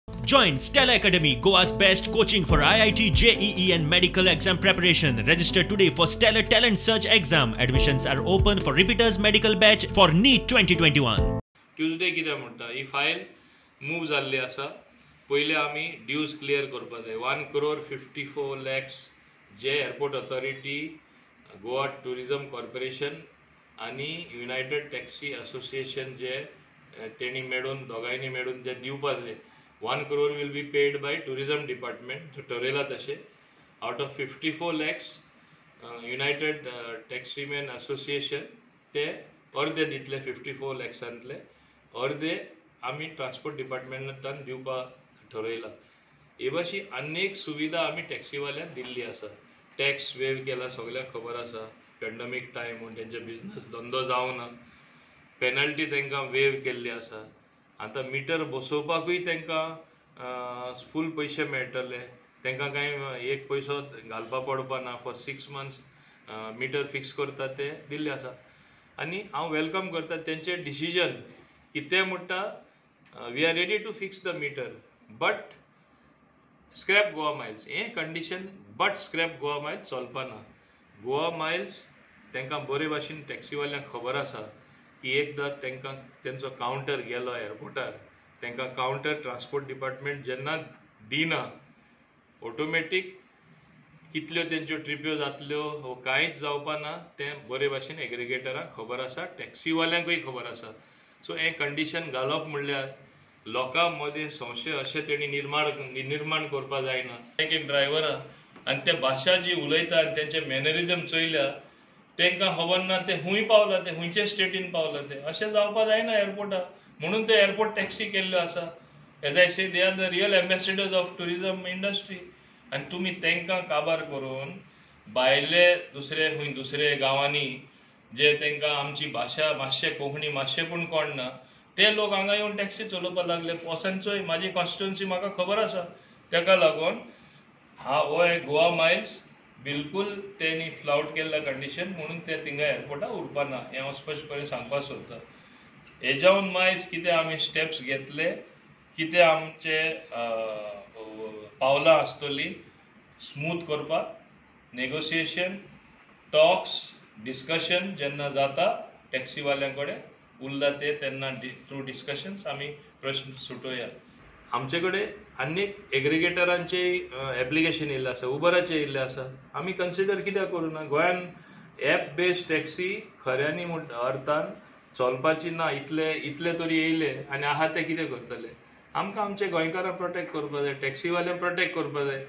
Join Stella Academy, Goa's best coaching for IIT, JEE and medical exam preparation. Register today for Stellar Talent Search exam. Admissions are open for repeaters medical batch for NEET 2021. Tuesday कितें म्हणटा, ही file move जाल्ली आसा. पयले आमी dues clear करपा जाय. 1 crore 54 lakhs जे airport authority, Goa tourism corporation आनी United taxi association जे तेणी मेळून, दोगांयनी मेळून जे दिवपा जाय, 1 crore will be paid by tourism department, जो ठरयला तशें. Out of 54 lakhs, United Taximan Association ते अर्दे दितले. 54 लॅक्सांतले अर्दे आमी ट्रान्सपोर्ट डिपार्टमेंटान दिवपाक ठरयला. हे भाशेन अनेक सुविधा आमी टॅक्सीवाल्यांक दिल्ली आसा. टॅक्स वेव केला, सगल्यांक खबर आसा. पेंडमीक टायम म्हूण तेंचे बिजनस धंदो जावना, पेनल्टी तांकां वेव केल्ली आसा. आतां मिटर बसोवपाकूय तांकां फूल पयशे मेळटले. तांकां कांय एक पयसो घालपा पडपा ना. फॉर 6 मंथ्स मिटर फिक्स करता ते दिल्ले आसा. आनी हांव welcome करता तेंचे डिसिजन की ते म्हणटा, "We are ready to fix the meter, but scrap Goa Miles." हें condition "but scrap Goa Miles" चलपाना. गोवा मायल्स तांकां बरे भाशेन टॅक्सीवाल्यांक खबर आसा की एकदां तांकां तेंचो कावंटर गेलो एअरपोर्टार, तांकां कावंटर ट्रान्सपोर्ट डिपार्टमेंट जेन्ना दिना, ऑटोमॅटीक कितल्यो तेंच्यो ट्रिप्यो जातल्यो वो कांयच जावपा ना, तें बरे भाशेन एग्रिगेटरांक खबर आसा, टॅक्सीवाल्यांकूय खबर आसा. सो हें कंडिशन घालप म्हणल्यार लोकां मदीं संशय अशें तेणी निर्माण करपाक जायना. एक एक ड्रायव्हर आनी ते भाशा जी उलयता आनी तेंचे मॅनरिजम चोयल्या, तांकां खबर ना ते खूंय पावला, ते खंयचे स्टेटीन पावला ते. अशें जावपाक जायना एअरपोर्टार. म्हणून ते एअरपोर्ट टॅक्सी केल्ल्यो आसा. As I say, they are the real ambassadors of tourism industry. आनी तुमी तांकां काबार करून भायले दुसरे खंय दुसरे गांवांनी जे तांकां आमची भाशा मातशें, कोंकणी मातशें पूण कळना, ते लोक हांगा येवन टॅक्सी चलोवपाक लागले. वचोन चोय, म्हाजी कॉन्स्टिट्युन्सी म्हाका खबर आसा. ताका लागून हा हो एक गोवा मायल्स बिलकुल तेणी फ्लावट केल्ल्या कंडिशन, म्हणून ते थिंगा एअरपोर्टार उरपाना, हें हांव स्पश्टपणे सांगपाक सोदतां. हेज्याहून मायज कितें आमी स्टेप्स घेतले, कितें आमचे पावलां आसतलीं स्मूथ करपाक, नेगोसिएशन, टॉक्स, डिस्कशन जेन्ना जाता टॅक्सीवाल्यां कडेन उरला ते, तेन्ना थ्रू डिस्कशन्स आमी प्रश्न सुटोवया. आमचे कडेन आनीक एग्रिगेटरांचे एप्लिकेशन येयल्लें आसा, उबराचें येयल्लें आसा. आमी कन्सिडर कित्याक करूं ना? गोंयान एप बेस्ड टॅक्सी खऱ्यांनी म्हण अर्थान चलपाची ना. इतले इतले तरी येयले आनी आहा ते कितें करतले? आमकां आमचे गोंयकारांक प्रोटेक्ट करपाक जाय, टॅक्सीवाल्यांक प्रोटेक्ट करपाक जाय.